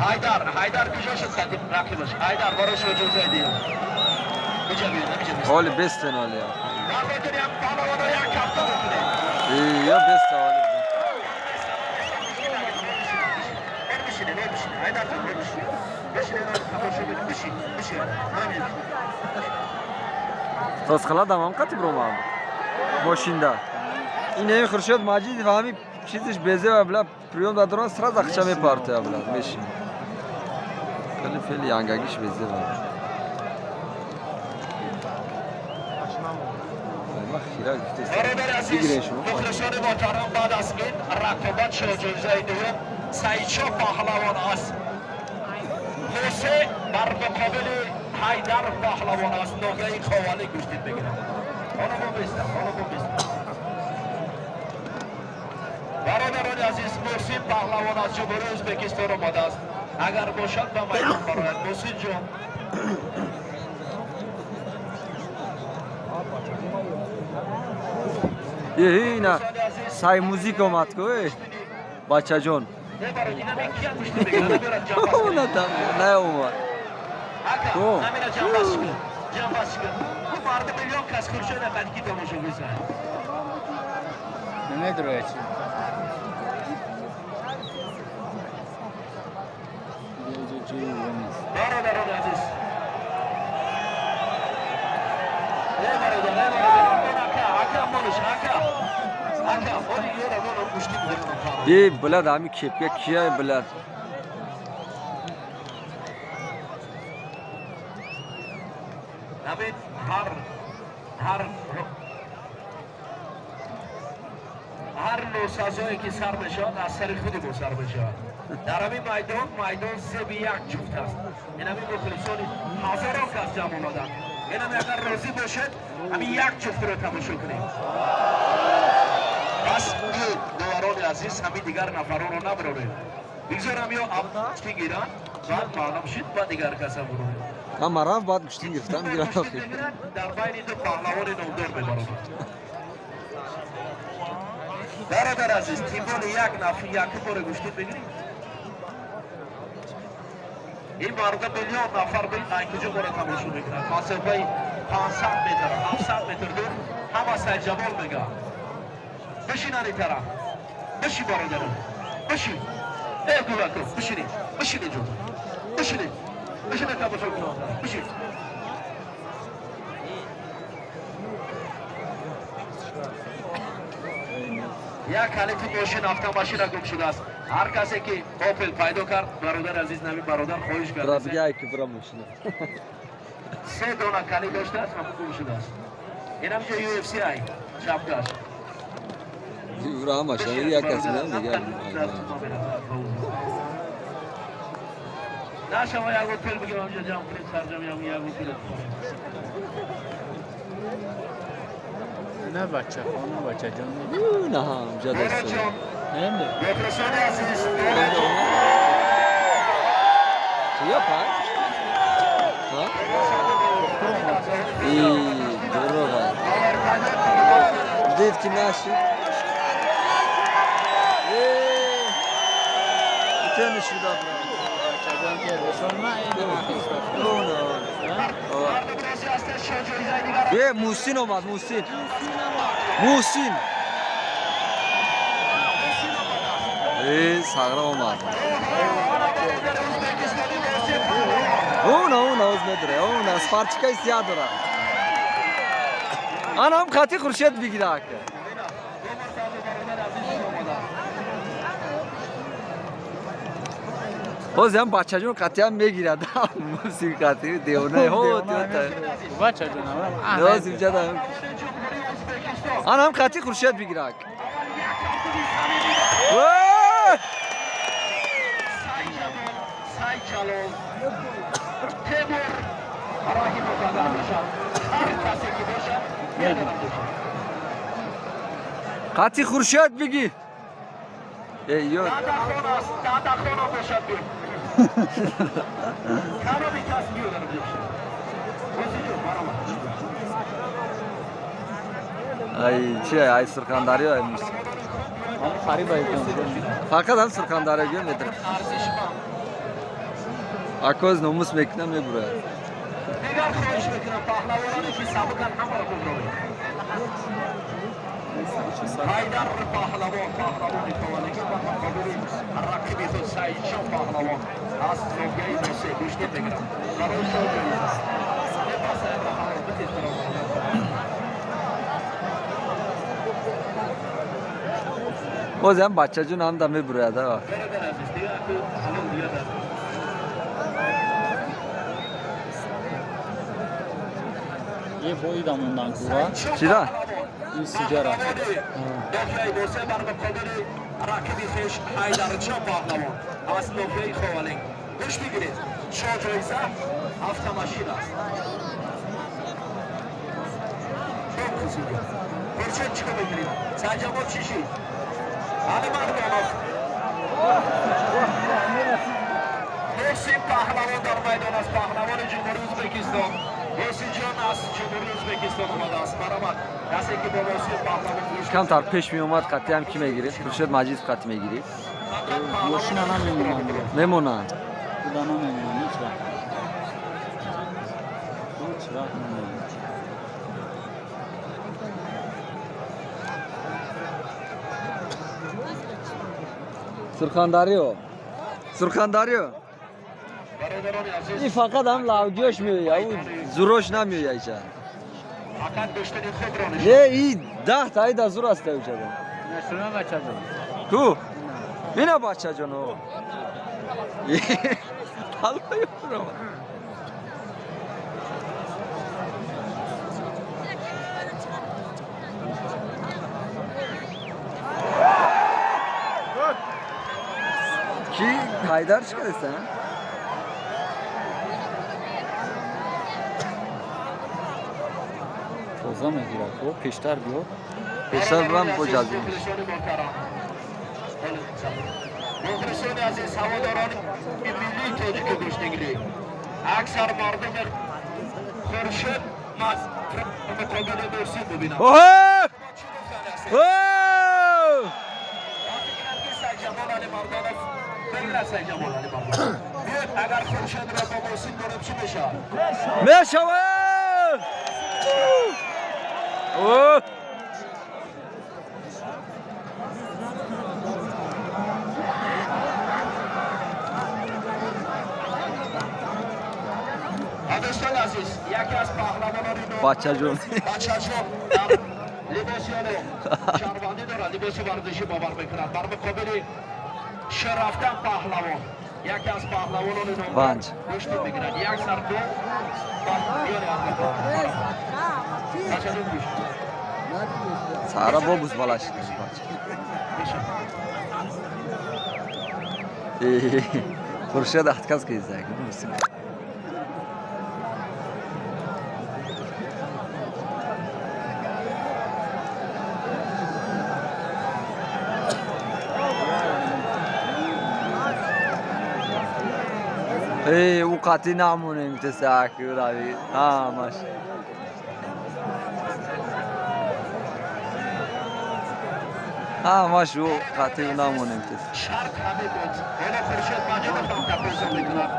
Ҳайдар, Ҳайдар куҷо шуд рақибаш? Ҳайдар барои шоҳҷоизаи дуюм. Биҷа биё, намиҷа биё. Ҳоли бестен ҳоли. Мардотон як паҳлавонро як ҳафта бикунед. Ё беста ҳоли. Бишинед, бишинед. Ҳайдар ҷон, бишинед. Бишинед, тамошо бинед. Бишин, бишин. Ҳамин. Тозхала дамам қати бромам. Мошинда. Ин Хуршед Маҷидов ҳами чизиш безева, бля, приём дадоран, сразу ақча мепартоя, бля, мешин. Хеле фели янгагиш безева. Ма хира гуфтест. Бародари азиз, Бигирен шумо. мухлисони муҳтарам, баъд аз ин рақобат шоҳҷоизаи дуюм Саидшоҳ паҳлавон аз Мусе бар муқобили Ҳайдар паҳлавон аз ноҳияи Ховалӣ гӯштин мегирад. Ҳоло мо бистам, ҳоло мо бистам. Бародарони азиз, Муҳсин паҳлавон аз Ҷумҳурии Ӯзбекистон омадааст. Агар бошад, ба майдон барояд. Муҳсин ҷон. Е, ина сай музик омад ку, э. Бачаҷон. Мебарад, ина мекия гӯштин мегирад, мебарад ҷамбаст На там, наомад. Ака, Ко? намина ҷамбаст кун. Ҷамбаст кун. Ку марди миллион кас Хуршеда қадики тамошо мезанад. Намедроя чи. Бародарони азиз. Э бародар, э бародар, ака, ака монуш, ака. Ака, оли ёра моно гӯштин мегирад. Е, блядь, ҳами кепка кия, блядь? Навид ҳар носазое ки сар мешавад, аз сари худи мо сар мешавад. Дар ҳамин майдон, майдон зеби як ҷуфт аст. Ин ҳамин мухлисони ҳазорон кас ҷамъ омаданд. Инам агар розӣ бошед, ҳамин як ҷуфтро тамошо кунем. Пас биёед, доварони азиз, ҳамин дигар нафаронро набарорем. Бигзорам ё гӯштӣ гиранд, баъд маълум шуд, ба дигар каса бурорем. Ҳама рафт, баъд гӯштин гирифтам, гирам. Дар байни ду паҳлавони номдор мебаромад. Бародар азиз, тимони як нафар як боре гӯштин бигирӣ. Ин марда миллион нафар ай куҷо моро тамошо мекунад. Масофаи 500 метр, 700 метр дур ҳама Сайҷамол мегӯянд. Бишинани тараф. Бишин, бародарон. Бишин. Э кӯдако, бишинед. Бишинед ҷон. Бишинед. Бишинед, тамошо кунед. Бишин. Як калити мошин, автомашина гум шудааст. Ҳар касе ки Опел пайдо кард, бародари азиз, нави бародар хоҳиш Бра кард. бигай ки бра мошина. Се дона калит доштааст, ҳамон гум шудааст. Инам ҷо UFC ай шапкаш. Бра ҳамаш як кас медам дигар. Нашава, як Опел бигирам, ҳамҷо ҷамъ кунем, сарҷамъ як Опел. На бача, хона бача ҷон. На ҳам ҷа даст. Ҷон, Не? мухлисони азиз, Чия панҷ? Ҳа? И дурӯға. Дид ки нашид. Э! Тени шуда бра. Бача ҷон ки ресон ма ин. Она. Е, Мусин омад, Мусин. Мусин. Э, сағра омад. Она, она, оз медуре. Она, спарчикаи сия дора. Анам хати Хуршед бигира ака. Ҳозир бачаҷон қатъиян мегирад. Мусин қатъи девона. Ҳо, тиёта. Бача ҷон. Ҳозир ҷада. Анам қатъи Хуршед бигира ака. Ой! Сайҷалол Темур Раҳимов агар бошад, ҳар касе ки бошад, медонам бошад. Қатъи Хуршед биги. Эй, ё. Дадахон аст, Дадахон бошад, биё. Каноби кас биёдар бошад. Бозиҷон, баромад. Ай, чи ай Сурхандарё ай Мусин. Фариба. Фақат ҳам Сурхандарё гӯ медра. Арзишманд. Акоз номус мекунам, мебурад. Дигар хоҳиш мекунам, паҳлавононе ки сабукан, ҳамаро бубронед. Ҳайдар паҳлавон, паҳлавони хованагӣ, ба муқобили рақиби худ Саидҷон паҳлавон аз ноҳияи Босе гӯштӣ мегирад барои шоҳ ҷоиза. Бепасаядро ҳалол битез баромад. Боз ҳам бачаҷон ҳам да мебурад. Бародар азиз, дига аку ҳалол дига дар Е боида мондан кура. Чира? Ин сиҷара. Ноҳияи Босе бар муқобили рақиби хеш Ҳайдарҷон паҳлавон аз ноҳияи Ховалинг гӯш бигиред. Шоҳ ҷоиза автомашин аст. Хуршед, чӣ кор мекунед? Сайҷамол чӣ шид? Али Мардонов, Муҳсин паҳлавон дар майдон аст, паҳлавони Ҷумҳурии Ӯзбекистон. Муҳсинҷон аз Ҷумҳурии Ӯзбекистон омадааст. Марҳамат, касе ки бо Муҳсин паҳлавон гӯш Камтар пеш меомад, қатъи ҳам ки мегирифт? Хуршед Маҷидов қатъи мегирифт. Фақат Мошина намемонанд. Мемонанд. Худа намемонанд ҳеҷ вақт. Ҳеҷ вақт намемонанд. Сурхандариё, Сурхандариё. Бародарони азиз, Ин фақат ҳам лавгиёш меоя, ӯ зурош намеоя иҷа. Фақат доштани худро нишон. Не, и 10 таида зур аста уҷада. Нашуна, бачаҷон. Ку ина, бачаҷоно, палои бурова. Ки Ҳайдар чӣ кардеста? Тоза мегирад. О, пештар биё. Пештар бурам, бо ҷазб. Мухлисони азиз, ҳаводорони миллии тоҷики гӯштигирӣ, аксар мардуми Хуршед муқобили Муҳсин бубинанд. Оҳо! Чӣ гуфтани ҳастед? Оҳ! Ман фикрам, ки Сайҷамол Али Мардонов бигирад. Сайҷамол Али Мардонов, биёед, агар Хуршедро бо Муҳсин дорем, чӣ мешавад? Мешавад! Оҳ! Дӯстони азиз, яке аз паҳлавонони Бачаҷон. Бачаҷон дар либоси оно шаҳрвандӣ дорад, либоси варзишӣ бовар мекунад, бар муқобили Шерафтан паҳлавон, яке аз паҳлавонони номдор Панҷ. гӯштӣ мегирад. Як сар, ду бар миёни ҳамроҳон. Бачаҷон, гӯш. Сара бобус балаш. Бача. Бишин. Хуршед отказ кардеста. Эй, ӯ қатъи намонем тесак рави. Ҳамаш. Ҳамаш ӯ қатъи намонем тес. Шарт ҳамин буд. Ҳоло Хуршед Маҷидов ҳам тақозо мекунад,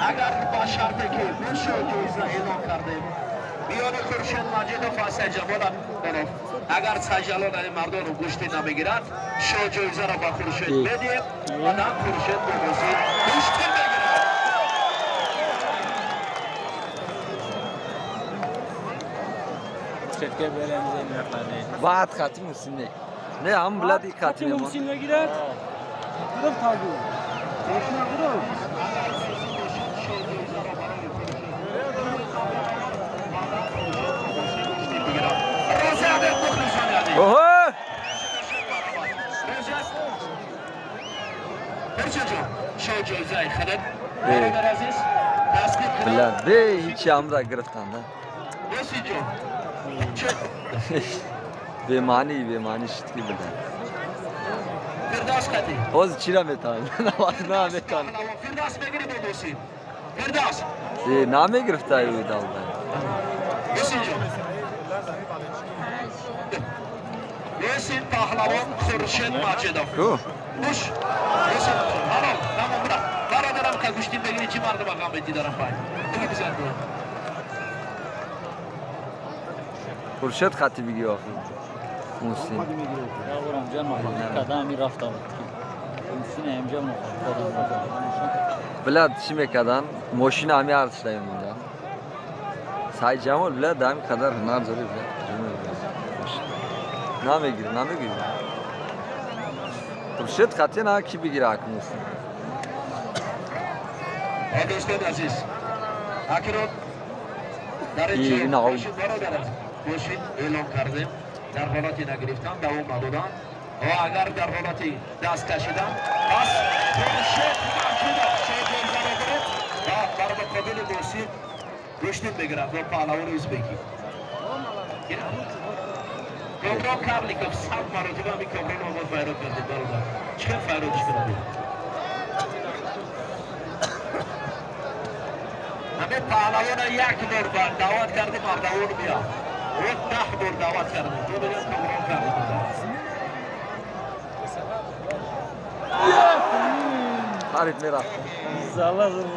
агар ба шарте ки мо шоҳ ҷоиза эълон кардем миёни Хуршед Маҷидов ва Сайҷамол Амонов, агар Сайҷалол Али Мардонов гӯштӣ намегирад, шоҳ ҷоизаро ба Хуршед медиҳем ва дан Хуршед бо Муҳсин гӯштӣ мегирад. Шетке берем механе. Баъд қатъи Муҳсин не. Не, ҳам билади қатъи мемон. Муҳсин мегирад. Гирифт тагу. Мошина гирифт. Агар Муҳсин бошад, шоҳ ҷоизаро барои Хуршед ва дан Хуршед бо Муҳсин гӯштӣ бигирад. Розӣ ҳастед, мухлисони азиз? Оҳо! Розӣ аст? Хуршедҷон, шоҳ ҷоизаи худат, бародар азиз, тасдиқ кунад. Билад, бе ҳичи ҳамра гирифтанда. Муҳсинҷон, чӣ? Бемаъни, бемаъни шуд ки билад. Фирдавс қатӣ. Ҳозир чира метавон? На метавон. Фирдавс мегирӣ бо Муҳсин? Фирдавс. Э, намегирифта ӯ далда. Муҳсинҷон, Муҳсин паҳлавон, Хуршед Маҷидов. Ку? Гӯш, Муҳсин, ҳалол, тамом, бира, бародарам, ка гӯштин бигирӣ, чӣ Мардум ғам медидарам, бай диги бизан. Хуршед хати биги охи. Муҳсин. Я бор ҳамҷа мохолифат кардам, ҳамин рафта буд. Муҳсин ҳамҷа мохолифат кардам. Блядь, чӣ мекардан? Мошина ҳами артишда мемондан. Саид Ҷамол, блядь, ҳами қадар ҳунар дори, блядь. Намегири, намегири. Хуршед хати на ки бигира ак Муҳсин. Дӯстони азиз, акнун дар И, инҷо на, бародар, мошин эълон кардем. Дар ҳолати нагирифтан давом надодан ва агар дар ҳолати даст кашидан, пас Хуршед Маҷидов се гол баробарад ва бар муқобили Муҳсин гӯштин мегирад бо паҳлавони узбекӣ Комрон Карликов. 100 маротиба ҳамин Комрон омад, файрод кардем. Бародар, чӣ хел файродиш кунадем? Ҳамин паҳлавона як бор даъват кардем, ардавон бия. Ӯ 10 бор даъват кардем. Ӯ мегӯяд Комрон Карликов. Ҳариф мерафт. Зала зур.